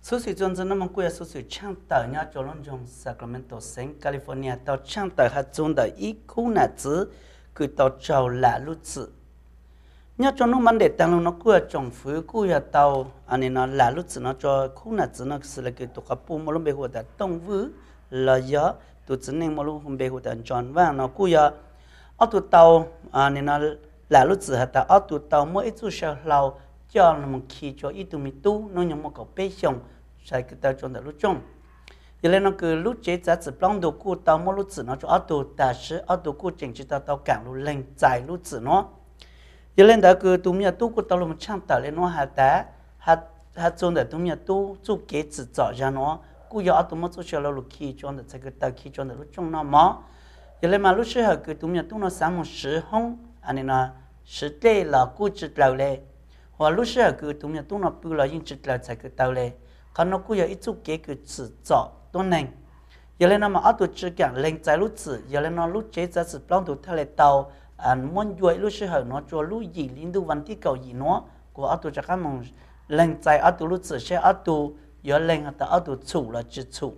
Xov xwm txuas ntxiv no mas kuj yog xov xwm tshaaj tawm nyob rua lub nroog Sacramento, xeev California, tau tshaaj tawm has txug ntawm ib khub nam txwv kws tau raug lam lub txim. Nyob rua nub Monday taag lug no kuj yog tsoom fwv kuj yog tau nim no lam lub txim no rua khub nam txwv no xws le kws tus quas puj muaj lub npe hu tas Tooj Vwj los yog tus txiv neej muaj lub npe hu tas John Vaj no kuj yog ob tug tau nim no lam lub txim has tas ob tug tau muab ib txuj saw hlau coj moog khi rua ib tug me tub nub nyoog muaj kaum peb xyoos txhais kws taw rua ntawm lub rooj. Yog le no kws lub tsev txav txim plaub ntug kuj tau muab lub txim no rua ob tug, tab sis ob tug kuj tseem tsi tau tau kaam lug leeg txais lub txim nuav. Yog le ntawd kws tus me nyuam tub kuj tau lug tshaaj tawm le nuav has tas, has txug ntawm tus me nyuam tub txuj kev txim txom zag nuav kuj yog ob tug muab txuj saw hlau lug khi rua ntawm txhais kws taw khi rua ntawm lub rooj no mog. Yog le mas lub sij hawm kws tus me nyuam tub no xaav moog swv hoob, nim no swv dlej los kuj tsi dlaws le, hos lub sij hawm kws tus me nyuam tub no pw los yeej tsi dlaws txhais kws taw le. Qhov no kuj yog ib txuj kev kws txim txom tuab neeg. Yog le no mas ob tug tsi kaam leeg txais lub txim, yog le no lub tsev txav txim plaub ntug thiaj le tau muab ncua ib lub sij hawm nuav rua lub yim hli ntuj vas thib kaum yim nuav kuas ob tug rov qaab moog leeg txais ob tug lub txim saib ob tug yuav leeg has tas ob tug txhum los tsi txhum.